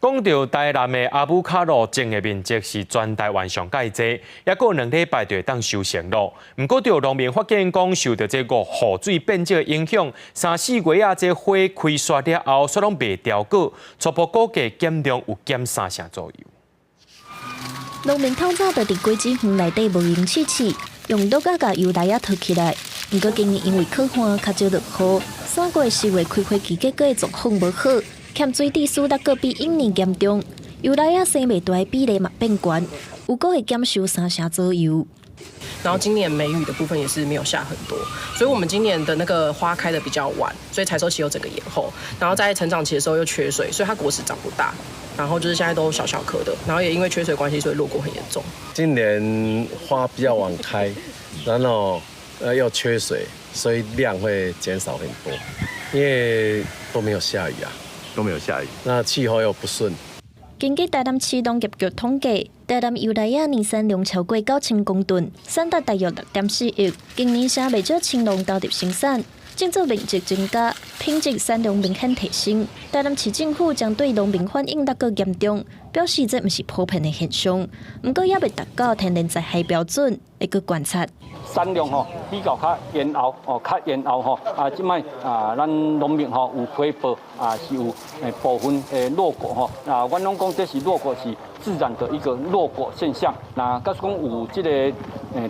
講到台南的阿武卡洛種的面積是全台灣上蓋濟，猶閣有2禮拜就會當收成囉。毋過，著農民發現講，受著這個雨水變少的影響，三四月啊，這花開煞了後，煞攏袂掉果，初步估計減量有減三成左右。農民透早就佇果子園內底無閒試試，用碌仔共油梨仔揬起來。毋過今年因為溼旱較少落雨，3月4月開花期結果的狀況無好。欠水滴輸得閣比往年嚴重，油梨仔生袂大的比例嘛變懸，有可會減收三成左右。然後今年梅雨的部分也是沒有下很多，所以我們今年的那個花開得比較晚，所以採收期又整個延後。然後在成長期的時候又缺水，所以它果實長不大。然後就是現在都小小顆的，然後也因為缺水關係，所以落果很嚴重。今年花比較晚開，然後又缺水，所以量會減少很多，因為都沒有下雨啊。都沒有下雨，那氣候又不順。根據台南市農業局統計，台南油梨仔年產量超過9000公噸，產值大約6.4億。今年誠袂少青農投入生產，種植面積增加，品質產量明顯提升。台南市政府針對農民反映得閣嚴重，表示這毋是普遍的現象，毋過猶未達到天然災害標準，會閣觀察。產量吼比較較延後哦，較延後吼啊！這擺啊，咱農民吼有回報啊，是有部分的落果吼啊，阮攏講這是落果是自然的一個落果現象。那假使講有這個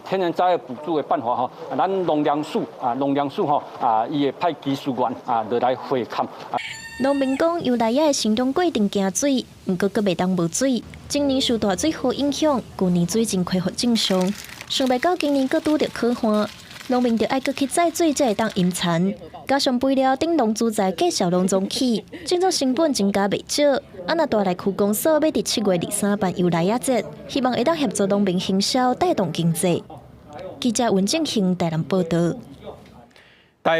天然災害補助的辦法吼，咱農糧署啊，農糧署吼啊，伊會派技術員啊落來會勘。農民講，油梨仔的生長過程驚水，毋過閣袂當無水。今年受大水雨影響，舊年水情恢復正常。想袂到今年閣拄著溼旱，農民著愛閣去載水才會當淹田。加上肥料等農資材價數攏總起，種作成本增加袂少。啊，若大內區公所欲佇7月23辦油梨仔節，希望會當協助農民行銷，帶動經濟。記者溫正興台南報導。